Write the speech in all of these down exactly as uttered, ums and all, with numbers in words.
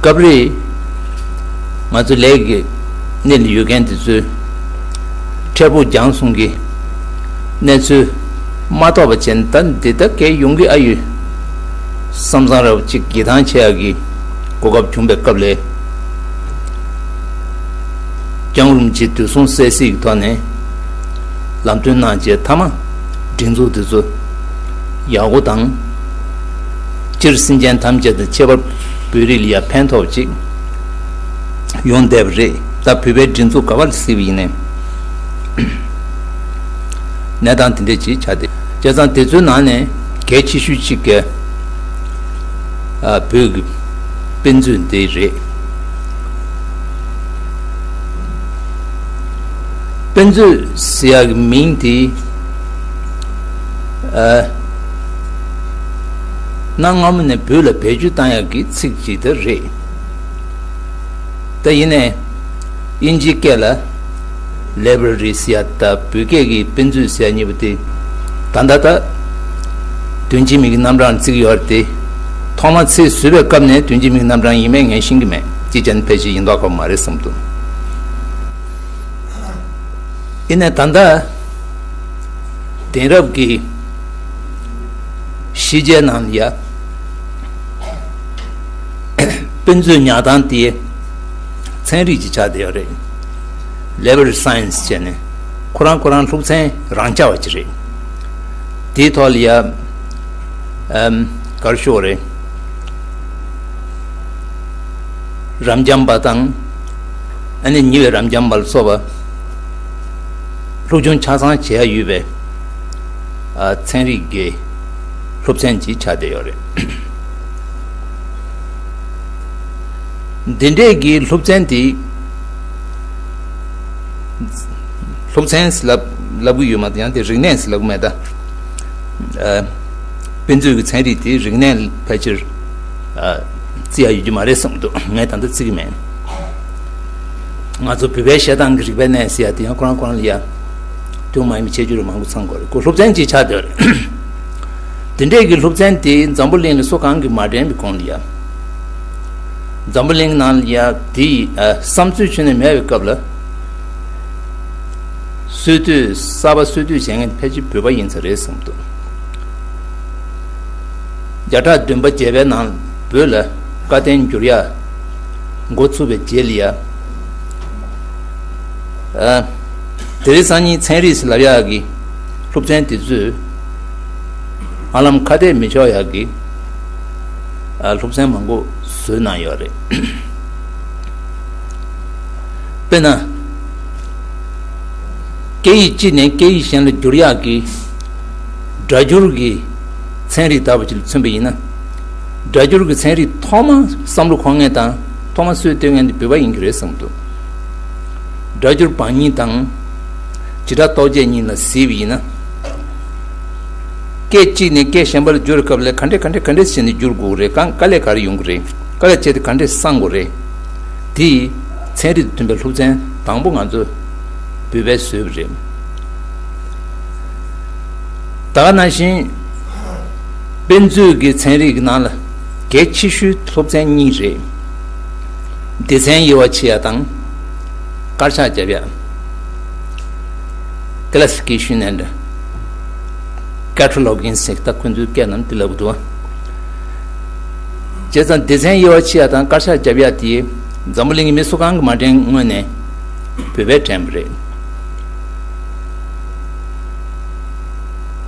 སྐབས་རེ་ང་ཚོ་ལས་ཀྱི་གནས་ལ་ཡོད་མཁན་དེ་ཚོས་འཕྲལ་ཕུགས་རྒྱང་སོང་གི་གནས་ཚུལ་མ་རྟོགས་པ་བྱས་ནས། ད་འདི་ལྟར་གལ་ཡོང་གི་ཨ་ཡོད་བསམ་བསམ་རབ་ཅིག་བགྱི་སྟངས་བྱེད་ཡག་གི་གོ་སྐབས་བྱུང་པའི་སྐབས་ལ། ལྕང་རིན་པོ་ཆེ་དུས་སུང་གསལ་གཟིགས་ཀྱི་ཐོག་ནས་ལམ་སྟོན་གནང་རྗེས། མཐའ་མ་སྒྲིག་འཛུགས་དེ་ཚོ་ཡག་པོ་དང་། སྤྱིར་སེམས་ཅན་ཐམས་ཅད་དང་། ཁྱད་པར་བོད་རིགས་ལ་ཡང་ཕན་ཐོགས་ཅིག་ཡོང་བསྡད་པ་རེད། ད་བོད་པའི་སྒྲིག་འཛུགས་ག་པར་གཟིགས་པ་ཡིན་ནའི་གནས་སྟངས་དེ་འདྲ་ཅིག་ཆགས་བསྡད། བྱས་ཙང་དེ་ཚོའི་ནང་ནས་གལ་ཆེ་ཤོས་གཅིག་གི་ཨ་བོད་ཀྱི་དཔེ་མཛོད་འདི་རེད། དཔེ་མཛོད་ཟེར་ཡག་གི་མིང་དེ་ཨ་གནའ་སྔ་མོ་ནས་བོད་ལ་བེད་སྤྱོད་བཏང་ཡག་གི་ཚིག་ཅིག་ད་རེད། ད་ཡིན་ནའི་དབྱིན་ཇིའི་སྐད་ལ་ལེ་བྷ་ར་རི་ཟེར་ཡ་དང་བོད་སྐད་ཀྱི་དཔེ་མཛོད་ཟེར་ཡ་གཉིས་པོ་དེ་ད་ལྟ་ད་དོན་གཅིག་མིང་གི་རྣམ་གྲངས་བརྩི་གི་ཡོད་རེད་དེ། ཐོག་མ་ཚིག་བཟོས་པའི་སྐབས་ནས་དོན་གཅིག་མིང་གི་རྣམ་གྲངས་ཡིན་མིན་ངས་ཤེས་ཀྱི་མེད། ཅི་བྱས་ནས་ཕལ་ཆེར་ཡིན་མདོག་ཁ་པོ་མ་རེད་བསམ་འདུག་ཡིན་ནའི་ད་ལྟ་དེང་རབས་ཀྱི་ཤེས་བྱའི་ནང་ལ་ཡ་དཔེ་མཛོད་ཉར་སྟངས་དེ་ཚན་རིག་ཅིག་ཆགས་བསྡད་ཡོད་རེད། ལེ་བྷ་ར་རི་སའེན་སི་བྱས་ནས་ཁོ་རང་ཁོ་རང་སློབ་ཚན་རང་རྐྱ་བ་ཅིག་རེད། དེའི་ཐོག་ལ་ཡ་ཨམ་ག་རེ་ཞུ་དགོས་རེད། རབ་འབྱམས་པ་དང་། ཨ་ནི་ཉེ་བའི་རབ་འབྱམས་པ་ལ་སོགས་པ་སློབ་སྦྱོང་ཆ་ཚང་བྱེད་ཡ་ཡོད་པའི་ཨ་ཚན་རིག་གི་སློབ་ཚན་ཅིག་ཆགས་བསྡད་ཡོད་རེད། འདི་འདྲས་ཀྱི་སློབ་ཚན་དེ། སློབ་ཚན་ཟེར་ལབ་ལབ་གི་ཡོད་མ་རེད། ཡང་དེ་རིག་གནས་ཟེར་ལབ་གི་མེད་ད། ཨ་དཔེ་མཛོད་ཀྱི་ཚན་རིག་དེ་རིག་གནས་ཕལ་ཆེར་ཨ་བརྩི་ཡ་ཡོད་རྒྱུ་མ་རེད་བསམ་འདུག་ངས་ད་ལྟ་བརྩི་གི་མེད། ང་ཚོ་བོད་པའི་བཤད་སྟངས་ཀྱི་རིག་པའི་གནས་ཟེར་ཡ་དེ་ཡང་ཁོ་རང་ཁོ་རང་ལ་ཡ་དུ་མ་ཡིན་པའི་ཁྱད་ཆོས་རེ་མང་པོ་ཚང་དགོས་རེད། ཁོ་སློབ་ཚན་ཅིག་ཆགས་བསྡད་རེད། དེ་འདྲས་ཀྱི་སློབ་ཚན་དེ་འཛམ་བུ་གླིང་ལ་སུ་གང་གིས་མ་འགྲན་པའི་གོང་ལ་ཡ། འཛམ་བུ་གླིང་ནང་ལ་ཡ་དེ་ཡི་ཨ་བསམ་ཚུལ་ཁྱོན་ནས་མེད་པའི་སྐབས་ལ། སྲོལ་གཏོད་གསར་པ་སྲོལ་གཏོད་བྱེད་མཁན་ཕལ་ཆེར་བོད་པ་ཡིན་ས་རེད་བསམ་འདུག་བརྒྱ་ཕྲག་བདུན་པ་བརྒྱད་པའི་ནང་བོད་ལ་བཀའ་བསྟན་འགྱུར་ཡག་འགོ་ཚུགས་པའི་རྗེས་ལ་ཡ། ཨ་དེ་རིང་སང་ཉིན་ཚན་རིག་ཟེར་ལབ་ཡག་གི་སློབ་ཚན་དེ་ཚོས་ཧ་ལམ་ཁ་གཏད་མི་ཆོག་ཡག་གི་ཨ་སློབ་ཚན་མང་པོ་བཟོས་གནང་ཡོད་རེད། དཔེར་ན། སྐད་ཡིག་གཅིག་ནས་སྐད་ཡིག་གཞན་ལ་བསྒྱུར་ཡག་གི་སྒྲ་སྒྱུར་གྱི་ཚན་རིག་ལྟ་བུ་ཅིག་ལ་མཚོན་པ་ཡིན་ན། སྒྲ་སྒྱུར་གྱི་ཚན་རིག་ཐོག་མ་བསམ་བློ་འཁོར་མཁན་དང་ཐོག་མ་སྲོལ་གཏོད་མཁན་དེ་བོད་པ་ཡིན་གྱི་རེད་བསམ་འདུག་སྒྲ་སྒྱུར་བང་རིམ་དང་བྱེ་བྲག་རྟོགས་བརྗོད་གཉིས་ལ་གཟིགས་པ་ཡིན་ན། སྐད་གཅིག་ནས་སྐད་གཞན་པ་ལ་བསྒྱུར་སྐབས་ལ་ག་འདྲས་ག་འདྲས་ག་འདྲས་བྱས་ནས་བསྒྱུར་དགོས་རེད། དཀའ་དཀའ་ལས་ག་རེ་ཡོང་གི་རེད། དཀའ་ལས་བྱས་ཏེ་ག་འདྲས་སང་དགོས་རེད། དེ་ཚན་རིག་དང་མཐུན་པའི་སློབ་ཚན་དང་པོ་ང་ཚོ་བོད་པས་བཟོས་པ་རེད། ད་ག་ནང་བཞིན་དཔེ་མཛོད་ཀྱི་ཚན་རིག་གི་ནང་ལ་གལ་ཆེ་ཤོས་སློབ་ཚན་གཉིས་རེད། སྡེ་ཚན་དབྱེ་བ་ཕྱེ་ཡ་དང་། དཀར་ཆག་རྒྱབ་ཡ། Classification and Cataloging ཟེར་ད་ཁོ་ཚོའི་སྐད་ནང་དེ་ལབ་གི་འདུག་བྱས་ཙང་སྡེ་ཚན་དབྱེ་བ་ཕྱེ་ཡ་དང་དཀར་ཆག་རྒྱབ་ཡ་དེ་འཛམ་བུ་གླིང་གི་མི་སུ་གང་གིས་མ་འགྲན་སྔོན་ནས་བོད་པས་འགྲན་པ་རེད།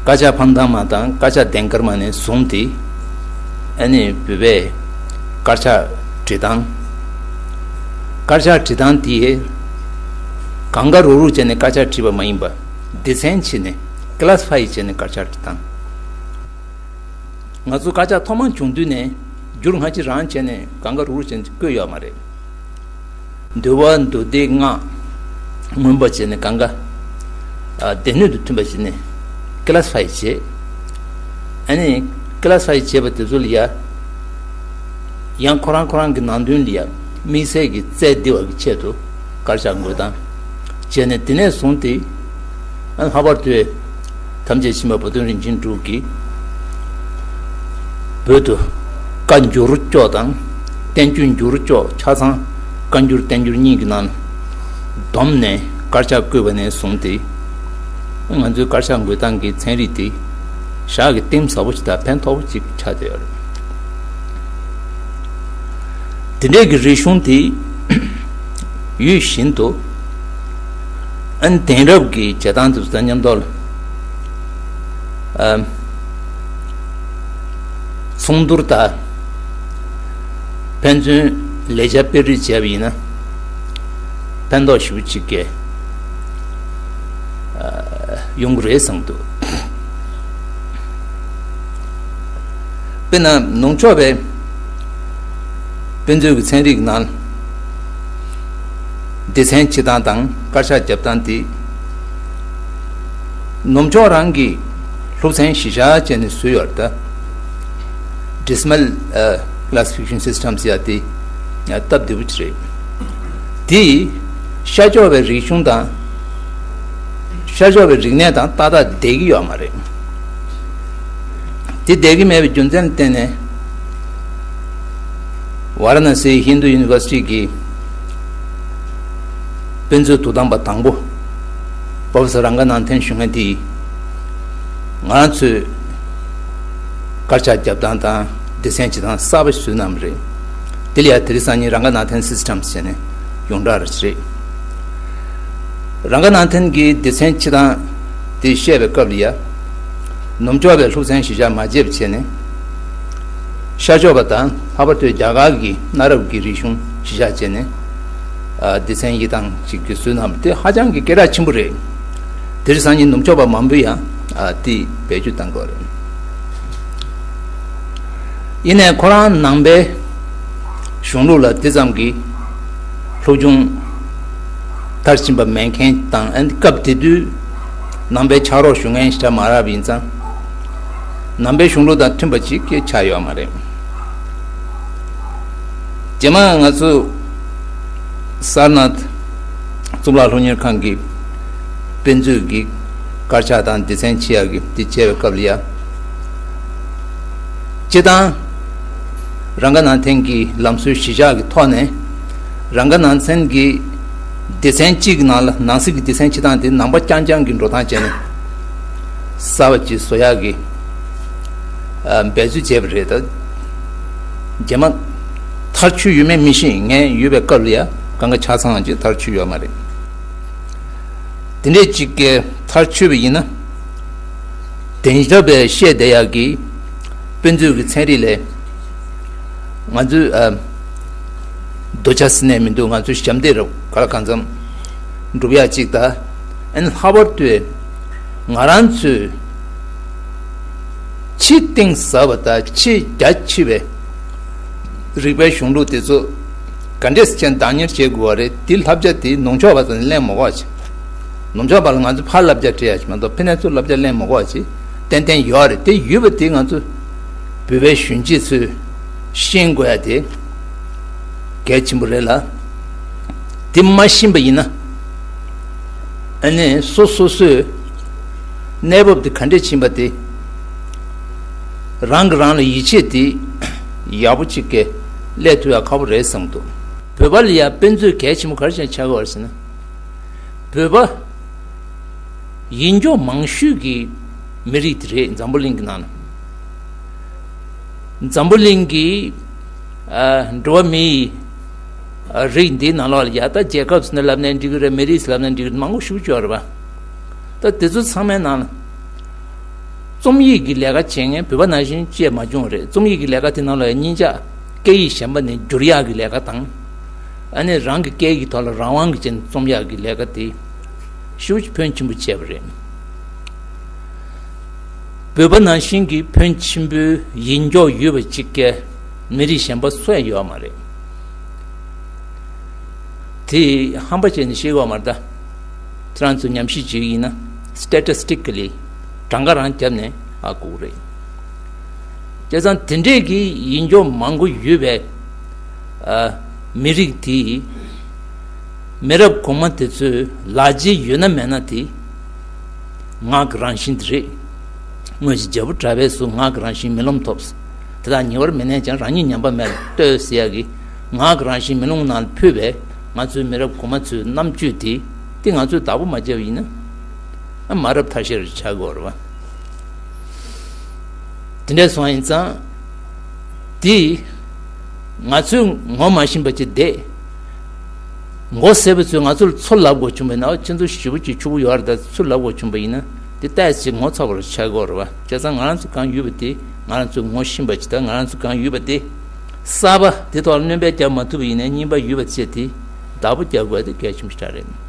དཀར་ཆག་ཕམ་ཐང་མ་དང་དཀར་ཆག་ལྡན་དཀར་མ་ནས་བཟུང་སྟེ། ཨ་ནི་བོད་པས་དཀར་ཆག་འབྲི་སྟངས། དཀར་ཆག་འབྲི་སྟངས་དེ་གང་ག་རུག་རུག་བྱས་ནས་དཀར་ཆག་བྲིས་པ་མ་ཡིན་པ། སྡེ་ཚན་བྱས་ནས་Classify བྱས་ནས་དཀར་ཆག་བྲི་སྟངས། ང་ཚོ་དཀར་ཆག་ཐོག་མ་བྱུང་དུས་ནས་འགྱུར་སྔ་ཕྱི་རང་བྱས་ནས་གང་ག་རུག་རུག་བྱས་ནས་བཀོད་ཡོད་མ་རེད། འདུལ་བ་མདོ་སྡེ་སྔགས་མངོན་པ་བྱས་ནས་གང་ག་ཨ་སྡེ་སྣོད་དུ་མཐུན་པ་བྱས་ནས་Classify བྱས། ཨ་ནི་Classify བྱས་པ་དེ་ཚོ་ལ་ཡ། ཡང་ཁོ་རང་ཁོ་རང་གི་ནང་དོན་ལ་ཡ་དམིགས་བསལ་གྱི་རྩལ་བདེ་བ་གི་ཆེད་དུ་དཀར་ཆག་འགོད་སྟངས་བྱས་ནས། དེ་ནས་བཟུང་སྟེ་ཨ་ལྷག་པར་དུ་ཐམས་ཅད་མཁྱེན་པ་བུ་སྟོན་རིན་ཆེན་འབྲུག་གིས་བོད་དུ་བཀའ་འགྱུར་སྐྱོགས་དང་ བསྟན་བཅོས་འགྱུར་ལྕོག་ཆ་ཚང་བཀའ་འགྱུར་བསྟན་འགྱུར་གཉིས་ཀྱི་ནང་བསྡོམས་ནས་དཀར་ཆག་བརྐོས་པ་ནས་བཟུང་སྟེ། ང་ཚོའི་དཀར་ཆག་འགོད་སྟངས་ཀྱི་ཚན་རིག་དེ་ཞག་གི་གཏིང་ཟབ་པོ་ཞིག་དང་ཕན་ཐོགས་པོ་ཅིག་ཆགས་བསྡད་ཡོད་རེད། དེ་འདྲས་ཀྱི་རིག་གཞུང་དེ་ཡུལ་བཞིན་དུ་ཨན་དེང་རབས་ཀྱི་བྱེད་སྟངས་དེ་ཚོ་དང་མཉམ་དུ་ཨ་མཚུངས་བསྡུར་དང་ཕན་ཚུན་ལས་བྱ་སྤེལ་རེས་བྱས་པ་ཡིན་ན་ཕན་ཐོགས་ཞེ་པོ་ཅིག་གི་ཡོང་གི་རེད་བསམ་འདུག་དཔེར་ན་ནུབ་ཕྱོགས་པའི་དཔེ་མཛོད་ཀྱི་ཚན་རིག་ནང་སྡེ་ཚན་ཕྱེ་སྟངས་དང་དཀར་ཆག་རྒྱབ་སྟངས་དེ་ནུབ་ཕྱོགས་རང་གི་སློབ་ཚན་གཞི་བཞག་བྱས་ནས་བཟོས་ཡོད་རེད་ད། Decimal Classification System ཟེར་ཡ་དེ་སྟབས་བདེ་པོ་ཅིག་རེད། དེ་ཤར་ཕྱོགས་པའི་རིག་གཞུང་དང་ཤར་ཕྱོགས་པའི་རིག་གནས་དང་ཏག་ཏག་བསྡད་ཀྱི་ཡོད་མ་རེད། དེ་བསྡད་ཀྱི་མེད་པའི་རྒྱུ་མཚན་ལ་བརྟེན་ནས་ཝཱ་ར་ཎ་སིའི་ཧིན་དུ་ཡུ་ནི་ཝར་སི་ཊི་གི་དཔེ་མཛོད་དོ་དམ་པ་དང་པོ་པོ་རོ་ཕེ་སར་རང་ག་ནན་ཐན་ཞུ་མཁན་དེས་ང་ཚོས་དཀར་ཆག་རྒྱབ་སྟངས་དང་སྡེ་ཚན་ཕྱེ་སྟངས་གསར་པ་ཞིག་བཟོས་གནང་བ་རེད། དེ་ལ་ཡང་དེ་རིང་སང་ཉིན་རང་ག་ནན་ཐན་སིས་ཊམ་ཟེར་ནས་ཡོངས་གྲགས་རེད། རང་ག་ནན་ཐན་གྱིས་སྡེ་ཚན་ཕྱེ་སྟངས་དེ་བཤད་པའི་སྐབས་ལ་ཡང་ནུབ་ཕྱོགས་པའི་སློབ་ཚན་གཞི་བཞག་མ་བྱས་པ་བྱས་ནས་ཤར་ཕྱོགས་པ་དང་ལྷག་པར་དུ་རྒྱ་གར་གྱི་གནའ་རབས་ཀྱི་རིག་གཞུང་གཞི་བཞག་བྱས་ནས་ཨ་སྡེ་ཚན་གཞི་བཏང་ཅིག་གི་བཟོས་གནང་བ་དེ་ཧ་ཅང་གི་སྐད་གྲགས་ཆེན་པོ་རེད། དེ་རིང་སང་ཉིན་ནུབ་ཕྱོགས་པ་མང་པོས་ཡང་ཨ་དེ་བེད་སྤྱོད་བཏང་གི་ཡོད་རེད། ཡིན་ནའི་ཁོ་རང་ནང་པའི་གཞུང་ལུགས་ལ་དེ་ཙམ་གྱི་སློབ་སྦྱོང་མཐར་ཕྱིན་པ་མེད་མཁན་དང་ཨ་ནི་སྐབས་དེ་དུས་ནང་པའི་ཕྱག་རོགས་ཞུ་མཁན་ཞིག་མ་རག་པ་ཡིན་ཙང་ནང་པའི་གཞུང་ལུགས་དང་མཐུན་པ་ཅིག་ཆགས་ཡོད་མ་རེད། རྗེས་མ་ང་ཚོ་སར་ནཱཐ་གཙུག་ལག་སློབ་གཉེར་ཁང་གི་དཔེ་མཛོད་ཀྱི་དཀར་ཆག་དང་སྡེ་ཚན་ཕྱེ་ཡག་གི་དེ་བྱས་པའི་སྐབས་ལ་ཡ། སྤྱིར་བཏང་རང་ག་ནན་ཐན་གྱི་ལམ་སྲོལ་གཞི་བཞག་གི་ཐོག་ནས་རང་ག་ནན་ཐན་གྱི་སྡེ་ཚན་གཅིག་གི་ནང་ལ་ནང་གསེས་ཀྱི་སྡེ་ཚན་ཕྱེ་སྟངས་དེ་ནང་པ་རྐྱང་རྐྱང་གི་འགྲོ་སྟངས་བྱས་ནས་གསར་པ་ཅིག་བཟོ་ཡག་གི་འབད་རྩོལ་བྱས་པ་རེད་ད། རྗེས་མ་མཐར་ཆུད་ཡོད་མེད་མི་ཤེས། ངས་ཡོད་པའི་སྐབས་ལ་ཡ་གང་ག་ཆ་ཚང་ཅིག་མཐར་ཆུད་ཡོད་མ་རེད། དེ་འདྲས་ཅིག་གི་མཐར་ཆུད་པ་ཡིན་ན། དེང་རབས་པའི་བཤད་བསྡད་ཡག་གི་དཔེ་མཛོད་ཀྱི་ཚན་རིག་ལས་ང་ཚོས་ཨ་རྡོ་ཆ་ཟིན་ནས་མི་འདུག་ང་ཚོས་ཞབས་འདེགས་རབ་ག་ལ་གང་འཚམ་སྒྲུབ་ཡག་ཅིག་དང་། ཨ་ནི་ལྷག་པར་དུ་ང་རང་ཚོས་ཆེས་གཏིང་ཟབ་པ་དང་ཆེས་རྒྱ་ཆེ་བའི་རིག་པའི་གཞུང་ལུགས་དེ་ཚོ་ག་འདྲས་ཅན་བདག་གཉེར་བྱེད་དགོས་པ་རེད། དེ་བསླབ་བྱ་དེ་ནུབ་ཕྱོགས་པ་ཚོ་ནས་ལེན་མི་དགོས་པ་བྱེད། ནུབ་ཕྱོགས་པ་ལ་ང་ཚོ་ཕར་བསླབ་བྱ་སྤྲད་ཡ་ཞིག་མ་གཏོགས་ཕ་ནས་ཚུར་བསླབ་བྱ་ལེན་མི་དགོས་པ་བྱེད། ཏན་ཏན་ཡོད་རེད། དེ་ཡོད་པ་དེ་ང་ཚོ་བོད་པའི་གཞོན་སྐྱེས་ཚོས་ཤེས་དགོས་ཡ་དེ་གལ་ཆེན་པོ་རེད་ལ། དེ་མ་ཤེས་པ་ཡིན་ན་ཨ་ནི་སོ་སོ་སོའི་གནས་བབ་དེ་ག་འདྲས་ཕྱིན་པ་དེ་རང་གིས་རང་ལ་ཡིད་ཆེས་དེ་ཡག་པོ་ཅིག་གི་སླེབས་ཐུབ་ཡག་ཁག་པོ་རེད་བསམ་འདུག་བོད་པ་ལ་ཡ་དཔེ་མཛོད་གལ་ཆེན་པོ་ག་རེ་བྱས་ཆགས་ཀྱི་ཡོད་རེད་ཟེར་ན། བོད་པ་ཡིན་སྐྱོ་མང་ཤོས་ཀྱི་མི་རིགས་དེ་རེད། འཛམ་བུ་གླིང་གི་ནང་ན་འཛམ་བུ་གླིང་གི་ཨ་འགྲོ་བ་མིའི་ཨ་རིགས་འདིའི་ནང་ལོགས་ལ་ཡ་ད་རྒྱལ་ཁབ་ཟེར་ནས་ལབ་ནའི་འགྲིག་གི་རེད། མི་རིགས་ཟེར་ལབ་ནའི་འགྲིག་གི་རེད། མང་པོ་ཞེ་པོ་ཅིག་ཡོད་རེད་པ། ད་དེ་ཚོ་ཚང་མའི་ནང་ལ་རྩོམ་ཡིག་གི་ལས་ཀ་བྱེད་མཁན་བོད་པ་ནང་བཞིན་བཅས་མ་བྱུང་བ་རེད། རྩོམ་ཡིག་གི་ལས་ཀ་དེ་ནང་ལ་ཡང་སྙིང་ལྕགས་སྐད་ཡིག་གཞན་པ་ནས་བསྒྱུར་ཡག་གི་ལས་ཀ་དང་། ཨ་ནི་རང་གི་སྐད་ཡིག་གི་ཐོག་ལ་རང་དབང་གི་ཅན་རྩོམ་ཡག་གི་ལས་ཀ་དེ་ཤུགས་ཕོན་ཆེན་པོ་བྱས་པ་རེད། བོད་པ་ནང་བཞིན་གྱི་ཕོན་ཆེན་པོའི་ཡིན་སྐྱོ་ཡོད་པ་གཅིག་གིས་མི་རིགས་གཞན་པ་སུ་ཡང་ཡོད་མ་རེད། དེ་ཧམ་པ་བྱས་ནས་བཤད་ཡོད་མ་རེད་ད། ཁྱེད་རང་ཚོ་ཉམས་ཞིབ་བྱེད་ཀྱི་ཡིན་ན་སི་ཊེ་ཊི་སི་ཊིག་ཀ་ལི་གྲངས་ཀ་རང་བརྒྱབ་ནས་ཧ་གོ་གི་རེད། བྱས་ཙང་དེ་འདྲས་ཀྱི་ཡིན་སྐྱོ་མང་པོ་ཡོད་པའི་ཨ་མི་རིགས་དེ་མི་རབས་གོང་མ་དེ་ཚོའི་ལག་རྗེས་ཡོད་ན་མེད་ན་དེ་ངག་གི་རང་བཞིན་དེ་རེད། སྔོན་གྱི་རྒྱལ་པོ་གྲྭ་པས་སུ་ངག་གི་རང་བཞིན་མེ་ལོང་ཐོབ། དེ་དག་ཉེ་བར་མི་གནས་ཀྱང་རང་ཉིད་ཉམས་པ་མེད་ལ་ལྟོས་ཟེར་ཡག་གི་ ངག་གི་རང་བཞིན་མེ་ལོང་ནང་ལ་འཕོས་པའི་ང་ཚོའི་མི་རབས་གོང་མ་ཚོའི་རྣམ་དཔྱོད་དེ་དེ་ང་ཚོས་བདག་པོ་མ་བྱས་པ་ཡིན་ན། ཨ་མ་རབས་ཐ་ཤལ་ཆགས་ཀྱི་ཡོད་རེད་བ། དེ་འདྲ་སོང་ཡིན་ཙང་། དེ་ང་ཚོས་ངོ་མ་ཤེས་པ་ཅིག་བསྡད། མགོ་སེར་པོ་ཚོས་ང་ཚོར་ཚུར་ལབ་དགོས་བྱུང་བས་ན། ཨོ་ཁྱེད་ཚོ་ཞེ་པོ་ཅིག་ཕྱུག་པོ་ཡོད་རེད་ད་ཚུར་ལབ་དགོས་བྱུང་བ་ཡིན་ན། དེ་ཏོག་ཙམ་ངོ་ཚ་བ་ཆགས་ཀྱི་ཡོད་རེད་བ། བྱས་ཙང་ང་རང་ཚོ་གང་ཡོད་པ་དེ་ང་རང་ཚོས་ངོ་ཤེས་པ་ཅིག་དང་ང་རང་ཚོ་གང་ཡོད་པ་དེ་གསར་པ་དེ་ཐོག་ལ་སྣོན་པ་རྒྱག་མ་ཐུབ་པ་ཡིན་ན་རྙིང་པ་ཡོད་པ་བྱས་དེ་བདག་པོ་རྒྱག་དགོས་དེ་གལ་ཆེན་པོ་ཞིག་རེད།